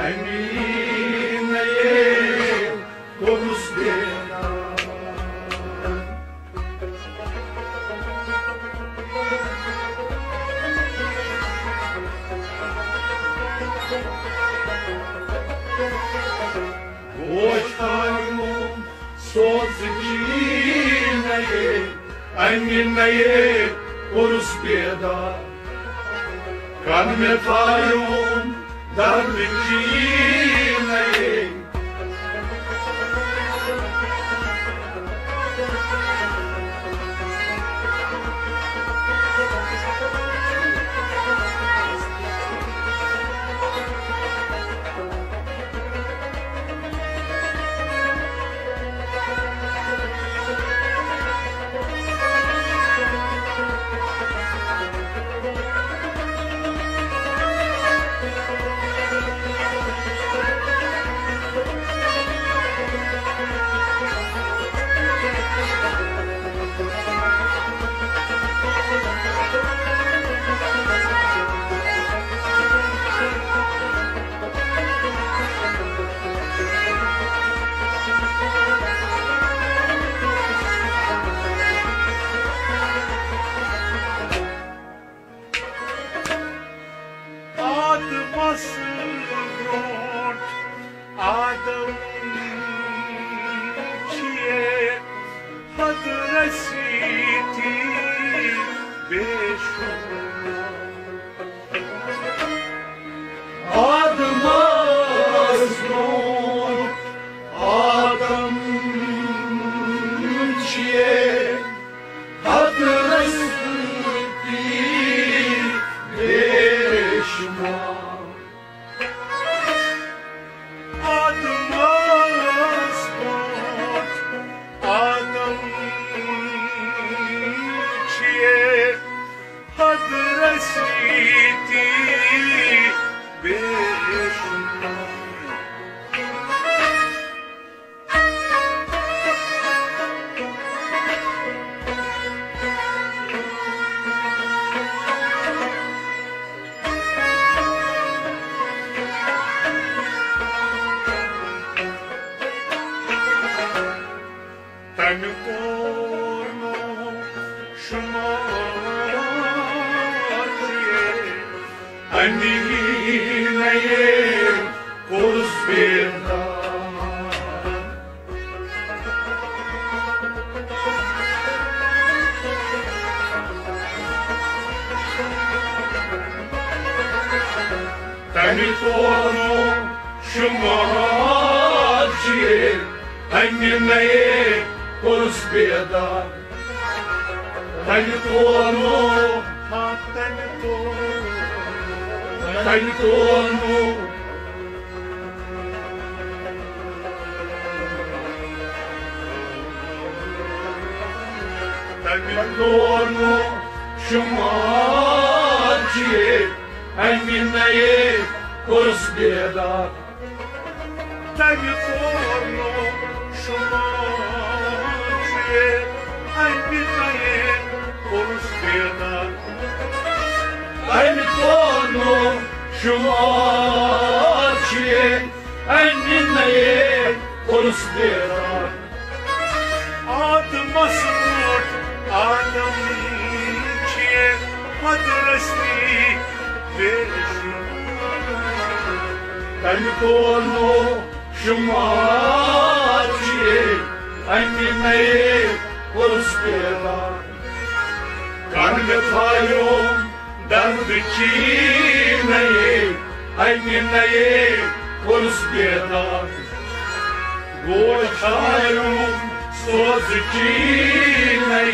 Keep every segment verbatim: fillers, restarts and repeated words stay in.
أمینَے کوٚرُس بیدار۔ گوش تھایوم سوز چیٖنَے، أمینَے کوٚرُس بیدار۔ کَن مےٚ تھایوم درد چیٖنَے۔ آدمس برونٛٹھ آدم چھِ حد رسیتی بے شمار۔ آدمس برونٛٹھ آدم چھِ حد رسیتی بے شمار۔ آدمس برونٛٹھ آدم چھِ حد رسیتی بے شمار۔ تَمہِ کوٚر نہٕ شُمار کینٛہہ، أمیٖنَے کوٚرُس بیدار۔ تَمہِ کوٚر نہٕ شُمار کینٛہہ، أمیٖنَے کوٚرُس بیدار۔ تَمہِ کوٚر نہٕ، ہا، تَمہِ کوٚر، تَمہِ کوٚر نہٕ، تَمہِ کوٚر نہٕ شُمار کینٛہہ، أمیٖنَے کوٚرُس بیدار۔ تَمہِ کوٚر نہٕ شُمار کینٛہہ، أمیٖنَے کوٚرُس بیدار۔ تَمہِ کوٚر نہٕ شُمار کینٛہہ، أمیٖنَے کوٚرُس بیدار۔ آدمس برونٛٹھ آدم چھِ حد رسیتی بے شمار۔ تَمہِ کوٚر نہٕ شُمار کینٛہہ، أمیٖنَے کوٚرُس بیدار۔ کَن مےٚ تھایوم درد چیٖنَے، أمیٖنَے کوٚرُس بیدار۔ گوش تھایوم سوز چیٖنَے۔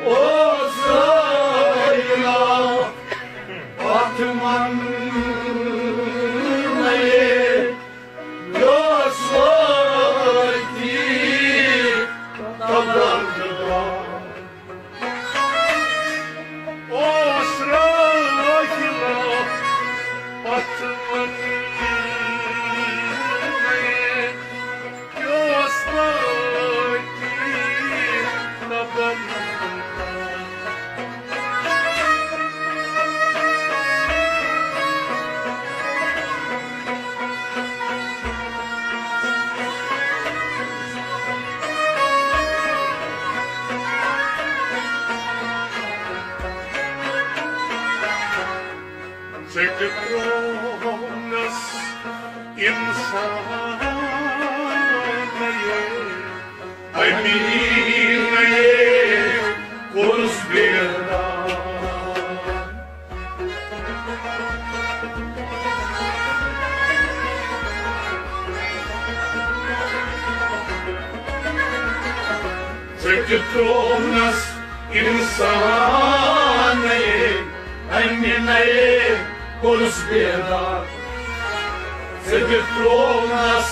اوس رٲیِلا پتھ منٕے یوس وٲتی تبرکا۔ اوس رٲیِلا پتھ منٕے یوس وٲتی تبرکا۔ ژےٚ تہِ ترٛوونَس اِنسانَے امیٖنَے کوٚرُس بیدار۔ ژےٚ تہِ ترٛوونَس اِنسانَے امیٖنَے کوٚرُس بیدار۔ ژےٚ تہِ ترٛوونَس،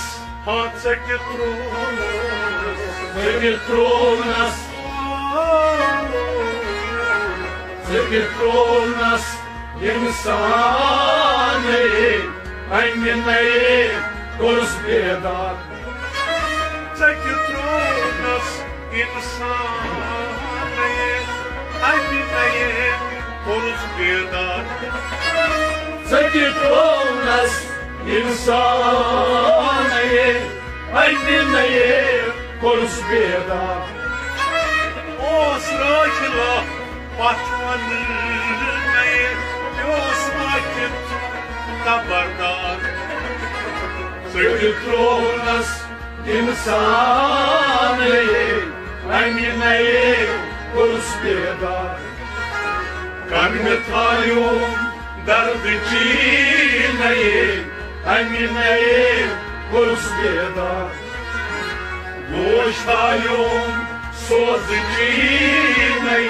ہاں، ژےٚ تہِ ترٛوونَس، ژےٚ تہِ ترٛوونَس، ژےٚ تہِ ترٛوونَس اِنسانَے امیٖنَے کوٚرُس بیدار۔ ژےٚ تہِ ترٛوونَس اِنسانَے امیٖنَے کوٚرُس بیدار۔ ژےٚ تہِ ترٛوونَس اِنسانَے امیٖنَے کوٚرُس بیدار۔ اوس رٲچھلا پتھ منٕے، مےٚ اوس وٲتِتھ خبردار۔ ژےٚ تہِ ترٛوونَس اِنسانَے امیٖنَے کوٚرُس بیدار۔ کَن مےٚ تھایوم دَردٕ چیٖنَے امیٖنَے کوٚرُس بیدار۔ گوش تھایوم سوزٕ چیٖنَے۔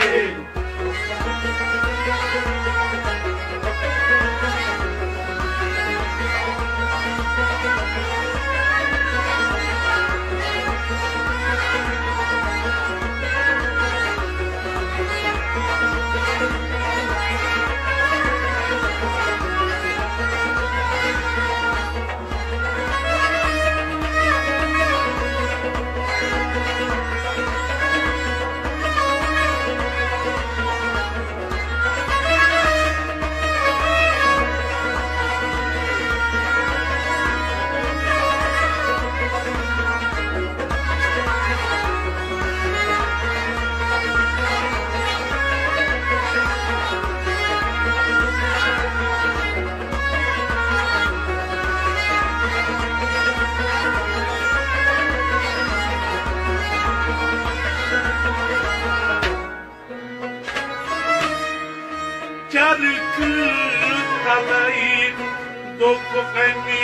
چرکہٕ تلے دوٚپ أمیٖنَے،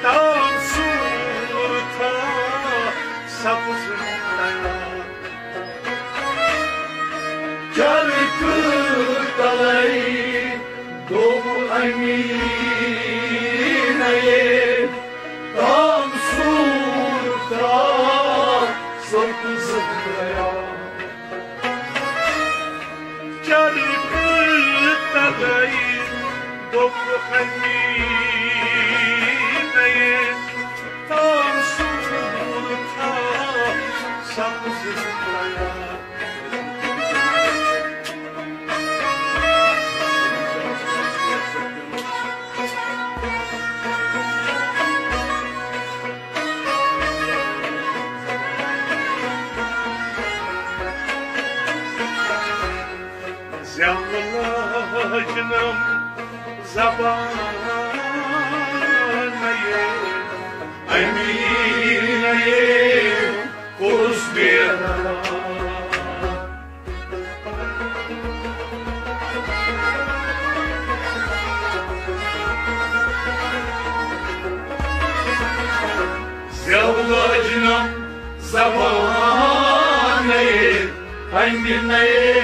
تام سوٗر تھا سبز تیار۔ چرکہٕ تلے دوٚپ أمیٖنَے، تام سوٗر تھا سبز تیار۔ چرکہٕ تلے دوٚپ أمیٖنَے، تام سوٗر تھا سبز تیار۔ زٮ۪و لٲجنم زبانَے، أمیٖنَے کوٚرُس بیدار۔ زٮ۪و لٲجنم زبانَے، اَمہِ نَیے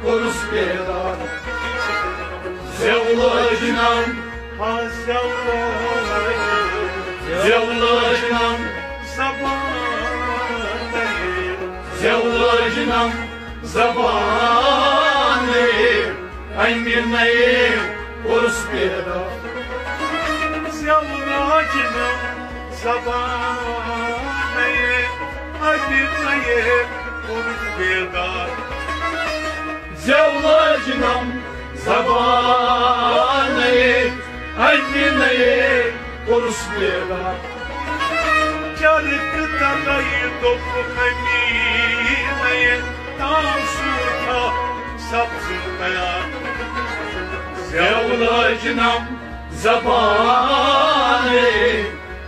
کوٚرُس بیدار۔ زٮ۪و لٲجنم، ہا زٮ۪و لٲجنم، زٮ۪و لٲجنم زبانَے، زٮ۪و لٲجنم زبانَے، اَمہِ نَیے کوٚرُس بیدار۔ زٮ۪و لٲجنم زبانَے، اَمہِ نَیے کوٚرُس بیدار۔ زٮ۪و لٲجنم زبانَے، اَمہِ نَیے کوٚرُس بیدار۔ چرکہٕ تلے دوٚپ اَمی نَیے، تام سوٗنٛچا سبزُن تیار۔ زٮ۪و لٲجنم زبانَے،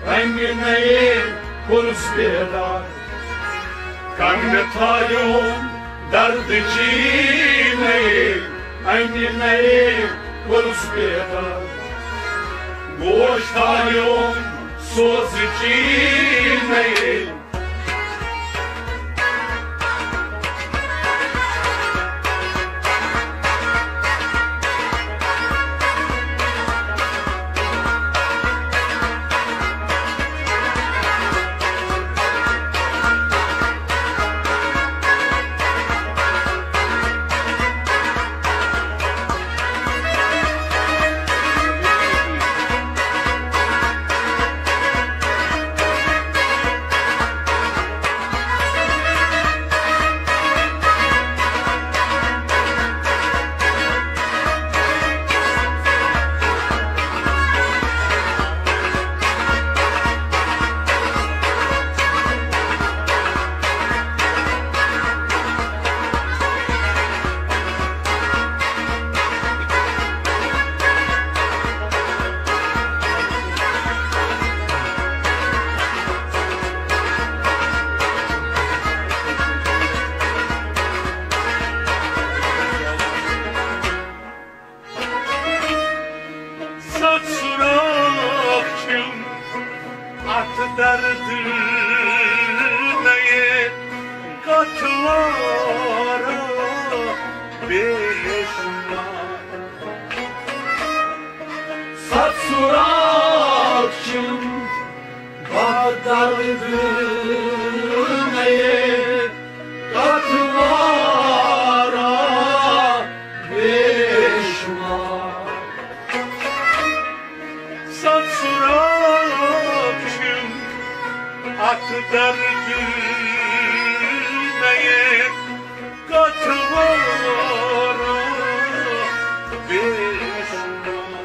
اَمہِ نَیے کوٚرُس بیدار۔ کنٛگنہٕ تھایوم دردٕچی نَیے، اَمہِ نَیے کوٚرُس بیدار۔ گوش تھایوم سوزٕچی نَیے۔ ستھ سُراخ چھِم اَتھ دردٕ نَیے، کَتھ واریاہ بے شُمار۔ ستھ سُراخ چھِم اَتھ دردٕ نَیے، کَتھ واریاہ بے شُمار۔ ستھ سُراخ چھِم اَتھ دردٕ نَیے، کَتھ واریاہ بے شُمار۔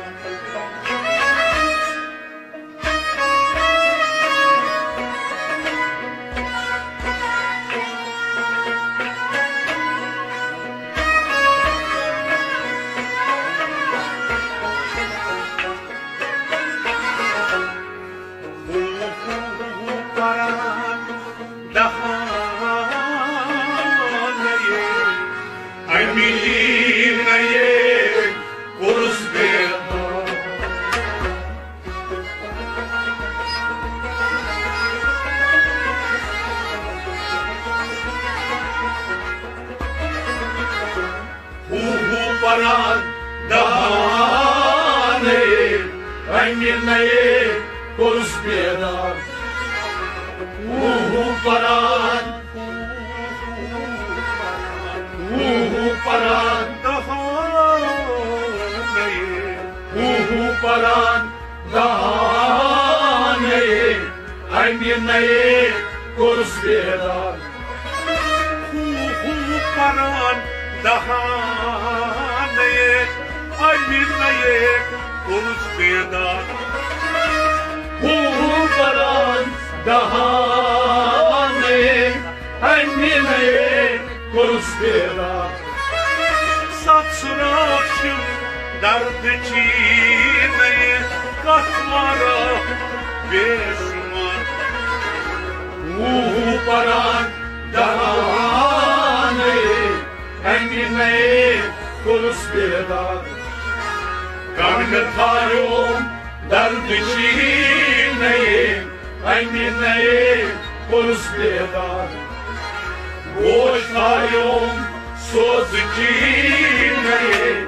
پران دہانَے، اَمی نَیے کوٚرُس بیدار۔ ہو ہو پران دہانَے، اَمہِ نَیے کوٚرُس بیدار۔ ہو ہو پران، ہو ہو پران دہانَے، ہو ہو پران دہانَے، اَمہِ نَیے کوٚرُس بیدار۔ ہو ہو پران دہانَے، اَمہِ نَیے کوٚرُس بیدار۔ ہو ہو پران دہانَے، اَمہِ نَیے کوٚرُس بیدار۔ ستھ سُراخ چھِم دردٕچی نَیے، کَتھ واریاہ بے شُمار۔ ہو ہو پران دہانَے، اَمہِ نَیے کوٚرُس بیدار۔ کنٛگنہٕ تھایوم دردٕچی نَیے، اَمہِ نَیے کوٚرُس بیدار۔ گوش تھایوم سوزٕچی نَیے۔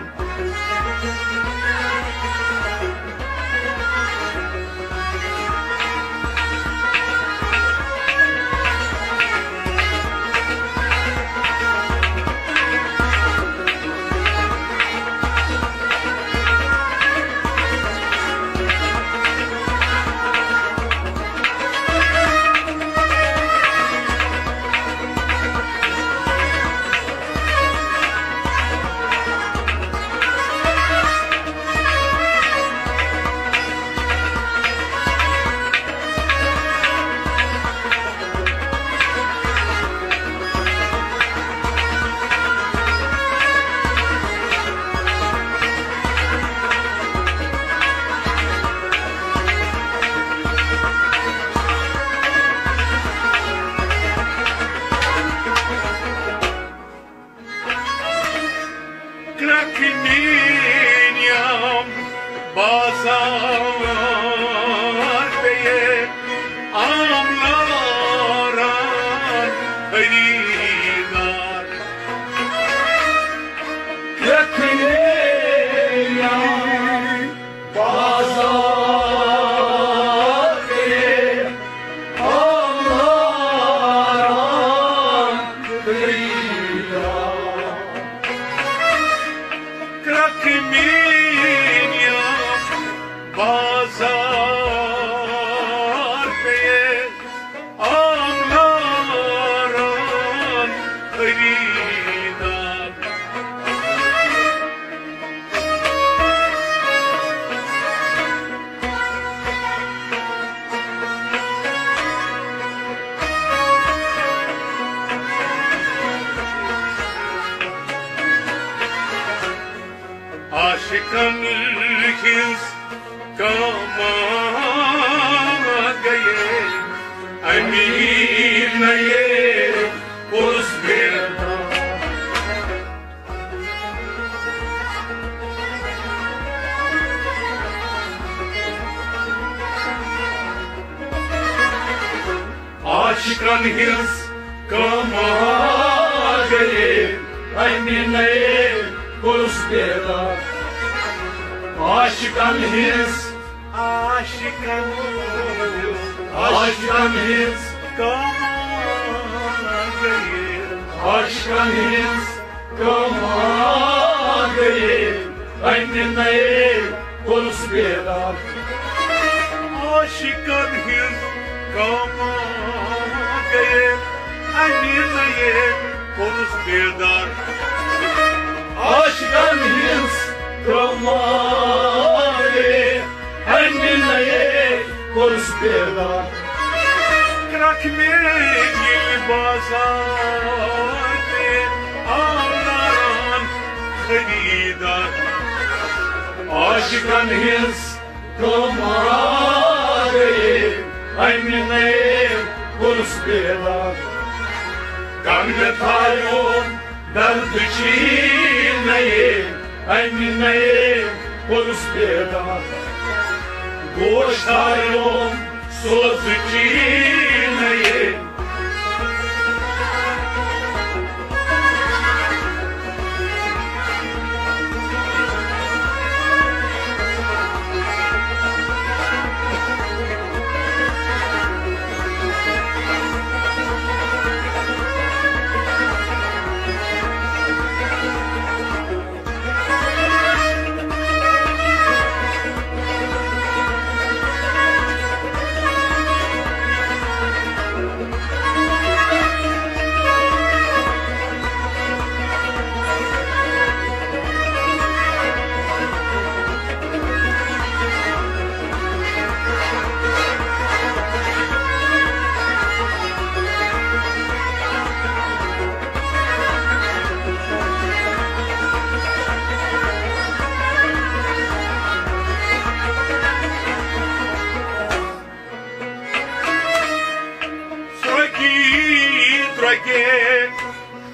کرٛکھ میٖنۍ یِم بازار پیٚیہِ آملارَن خریٖدار۔ کرٛکھ میٖنۍ یِم بازار پیٚیہِ آملارَن خریٖدار۔ کرٛکھ میٖنۍ یِم بازار پیٚیہِ آملارَن خریٖدار۔ عاشقن ہٕنٛز کٲم گٔیے، اَمی نَیے کوٚرُس بیدار۔ عاشقن ہٕنٛز کٲم گٔیے، اَمی نَیے کوٚرُس بیدار۔ عاشقن ہٕنٛز، عاشقن ہٕنٛز، عاشقن ہٕنٛز کٲم گٔیے، عاشقن ہٕنٛز کٲم گٔیے، اَمہِ نَیے کوٚرُس بیدار۔ عاشقن ہٕنٛز کٲم گٔیے، اَمہِ نَیے کوٚرُس بیدار۔ عاشقن ہٕنٛز کٲم گٔیے، اَمہِ نَیے کوٚرُس بیدار۔ کرٛکھ میٖنۍ ییٚلہِ بازار تہِ آملارَن خریٖدار۔ عاشقن ہٕنٛز کٲم گٔیے، اَمہِ نَیے کوٚرُس بیدار۔ کَم مےٚ تھایوم دردٕچی نَیے، اَمہِ نَیے کوٚرُس بیدار۔ گوش تھایوم سوزٕچی نَیے۔ سرٛوگی درٛوگے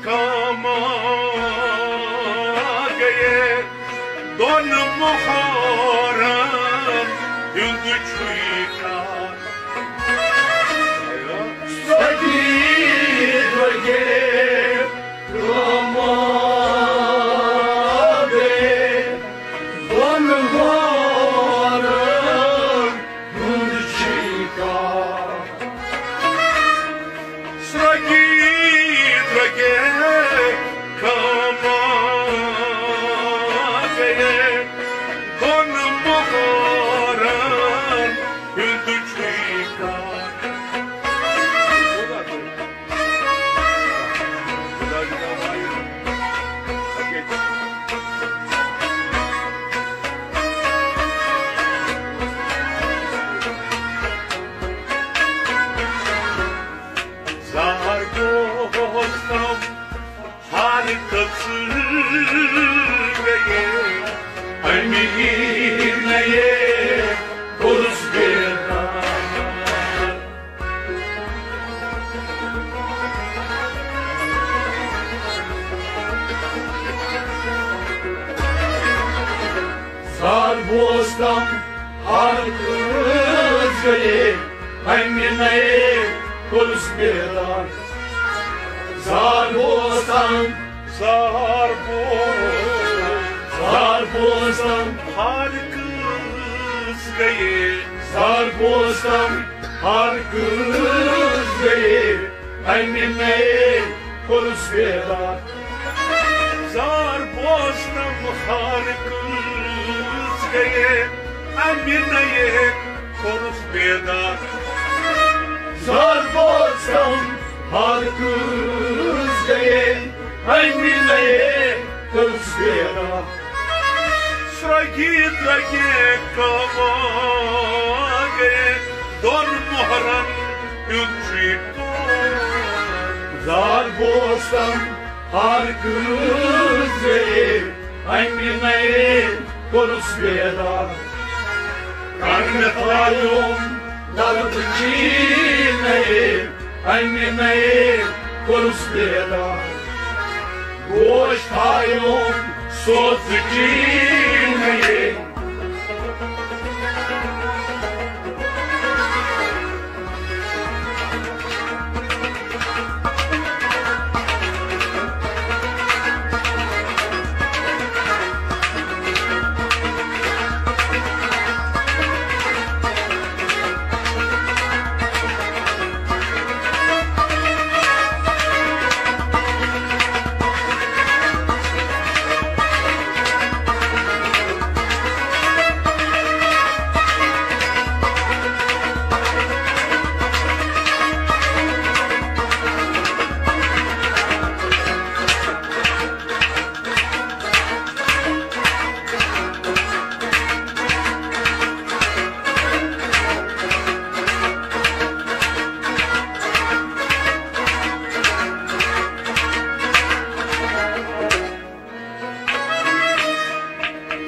کٲم گٔیے، دۄن مۄہرن ہُنٛد چھُے کار۔ نَیے کوٚرُس بیدار۔ زار بوزتم ہر کٲنٛسہِ گٔیے، اَمہِ نَیے کوٚرُس بیدار۔ زار بوزتم، زار بوز، زار بوزتم ہر کٲنٛسہِ گٔیے، زار بوزتم ہر کٲنٛسہِ گٔیے، اَمہِ نَیے کوٚرُس بیدار۔ زار بوزتم ہر کٲنٛسہِ گٔیے، اَمہِ نَیے کوٚرُس بیدار۔ زار بوزتم ہر کٲنٛسہِ گٔیے، اَمہِ نَیے کوٚرُس بیدار۔ سرٛگی درٛگہِ کاوا گٔیے، دۄن مۄہرن ہُنٛد چھُ یہِ کول۔ زار بوزتم ہر کٲنٛسہِ گٔیے، اَمہِ نَیے کوٚرُس بیدار۔ کَر مےٚ تھایوم دَرد چی نَیے، اَمہِ نَیے کوٚرُس بیدار۔ گوش تھایوم سوز چی نَیے۔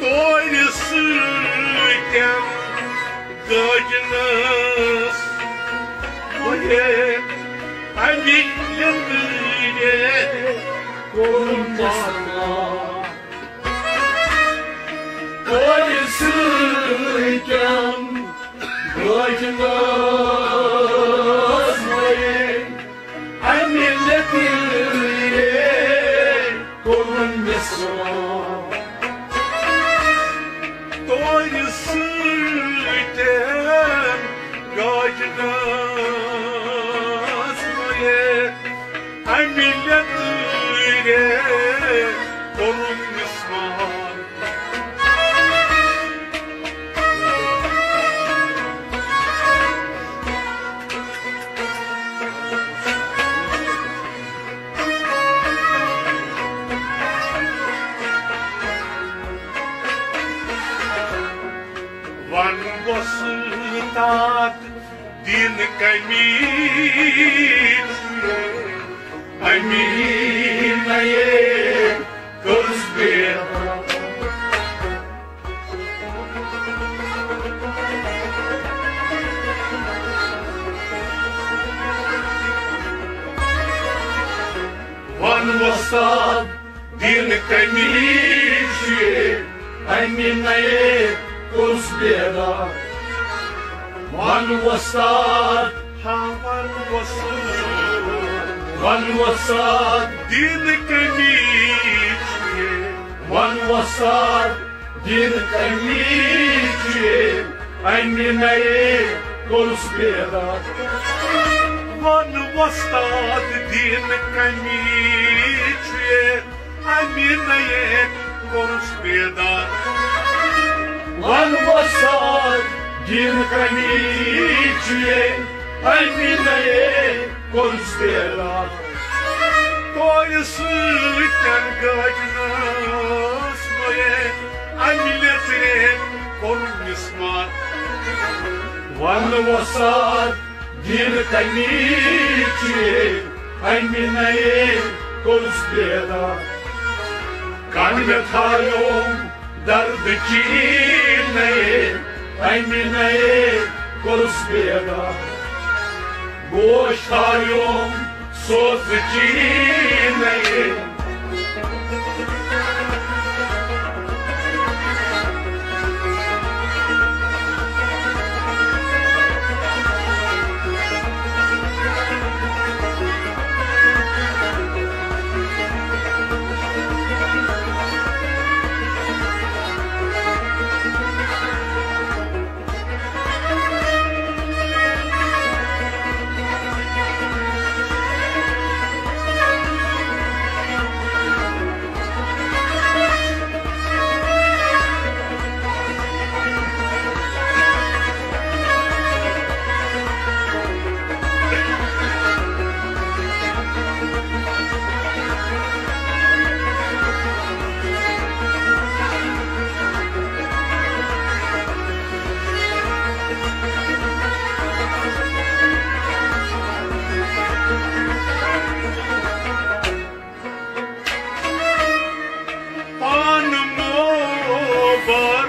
تورِ سۭتۍ گاجنس بُرے، اَمہِ لیٚدرِ کوٚرُن مسلمان۔ تورِ سۭتۍ گاجنس بُرے، اَمہِ لیٚدرِ کوٚرُن مسلمان۔ تورِ سۭتۍ گاجنس بُرے، اَمہِ لیٚدرِ کوٚرُن مسلمان۔ وَن وۄستاد دین کمی، اَمی نَیے کوٚرُس بیدار۔ وَن وۄستاد دین کمی چھُ، اَمہِ نَیے کوٚرُس بیدار۔ وَن وۄستاد، ہا وَن وۄستاد، وَن وۄستاد دین کمی چھُ، وَن وۄستاد دین کمی چھُ، اَمہِ نَیے کوٚرُس بیدار۔ وَن وۄستاد دین کمی چھُ، اَمہِ نَیے کوٚرُس بیدار۔ وَن وۄستاد دین کمی چھُ، اَمہِ نَیے کوٚرُس بیدار۔ تورِ سۭتۍ گاجنس بُرے، اَمہِ لیٚدرِ کوٚرُن مسمار۔ وَن وۄستاد دین کمی چھُ، اَمہِ نَیے کوٚرُس بیدار۔ کَن مےٚ تھایوم درد چینے، امی نئے کوٚرُس بیدار۔ گوش تھایوم سوز چینے۔ پان موبر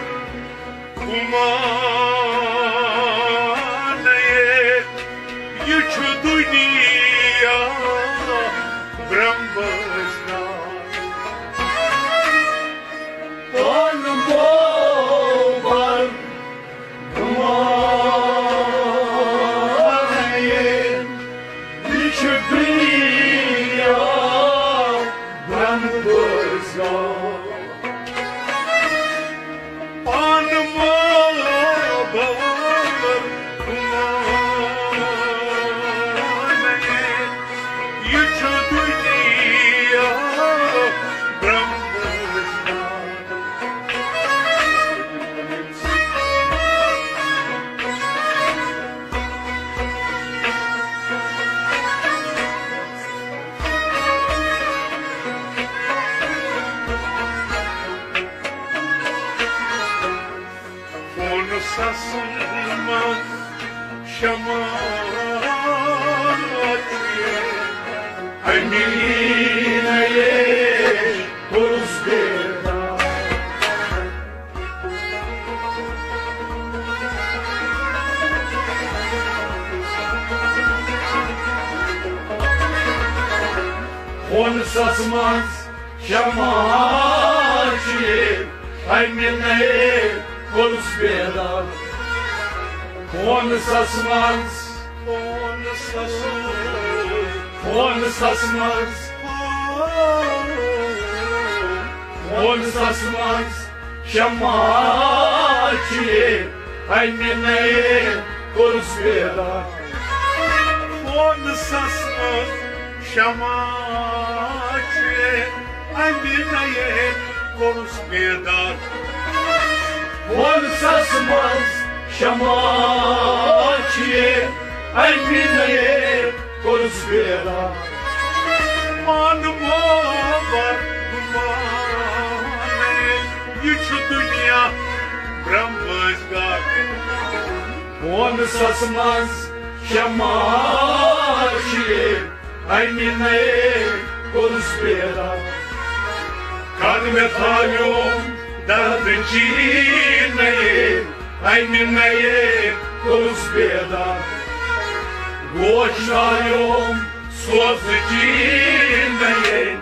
گمانہٕ، یہِ چھُ دُنیا برٛمبس ناو۔ پان موبر گمانہٕ، یہِ چھُ دُنیا برٛمبس ناو۔ پان موبر گمانہٕ، یہِ چھُ دُنیا برٛمبس ناو۔ فونسس منٛز شمع چھُ، امی نئے کوٚرُس بیدار۔ فونسس منٛز شمع چھُ، امی نئے کوٚرُس بیدار۔ فونسس منٛز، فونسس منٛز، فونسس منٛز، فونسس منٛز شمع چھُ، امی نئے کوٚرُس بیدار۔ فونسس منٛز شمع چھُ، امی نئے کوٚرُس بیدار۔ فونسس منٛز شمع چھُ، امی نئے کوٚرُس بیدار۔ پان موبر گمانہٕ، یہِ چھُ دُنیا برٛمبس گاو۔ فونسس منٛز شمع چھُ، امی نئے کوٚرُس بیدار۔ کَن مےٚ تھایوم درد چینے، امی نئے کوٚرُس بیدار۔ گوش تھایوم سوز چینے۔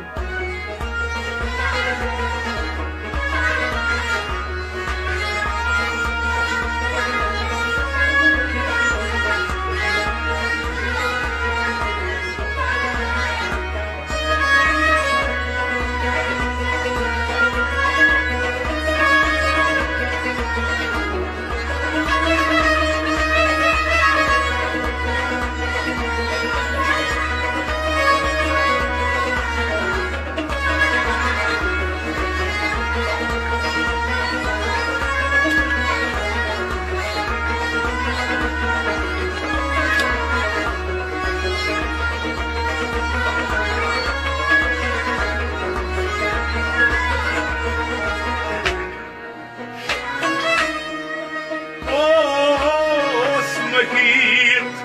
اوس مٔہیٖت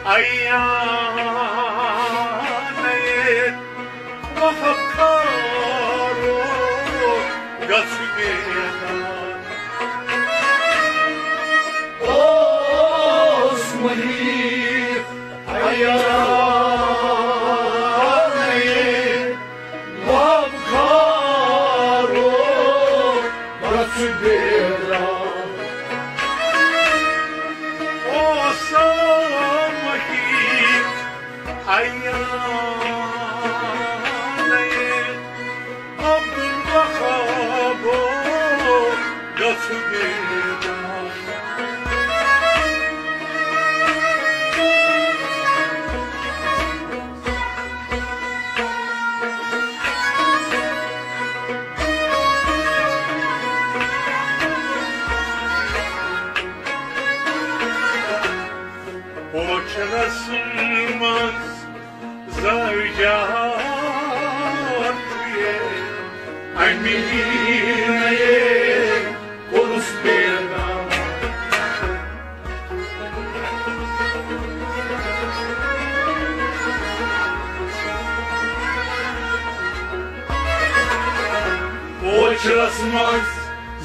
عیانے، وفا کارو گژھِ اوس محیط عیالے وابخارو گژھِ بیدار۔ اوس محیط عیالے عبدالوہابو گژھِ بیدار۔ پوچھرس منٛز زٲوۍ جان چھُ یہِ، اَمی نَیے کوٚرُس بیدار۔ پوچھرس منٛز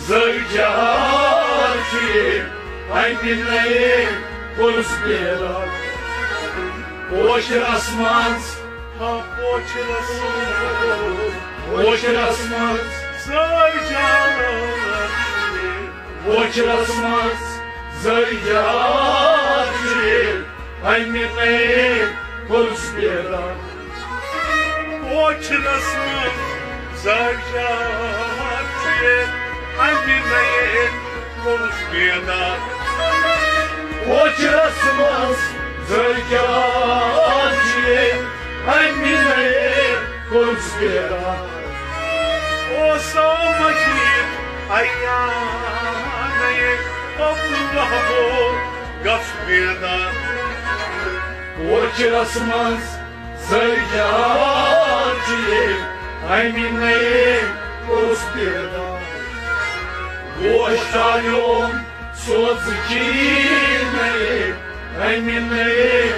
زٲوۍ جان چھُ یہِ، اَمہِ نَیے کوٚرُس بیدار۔ پوچھرس منٛز، ہاں، پوچھرس منٛز، پوچھرس منٛز زٲوۍ جان چھُ یہِ، پوچھرس منٛز زٲوۍ جان چھُ یہِ، اَمہِ نَیے کوٚرُس بیدار۔ پوچھرس منٛز زٲوۍ جان چھُ یہِ، اَمہِ نَیے کوٚرُس بیدار۔ پوچھرس منٛز زٲوۍ جان چھُ یہِ، اَمہِ نَیے کوٚرُس بیدار۔ اوس محیط عیالے عبدالوہابو گژھِ بیدار۔ پوچھرس منٛز زٲوۍ جان چھُ یہِ، اَمہِ نَیے کوٚرُس بیدار۔ گوش تالیوم سوز چیٖز نَیے، اَمہِ نَیے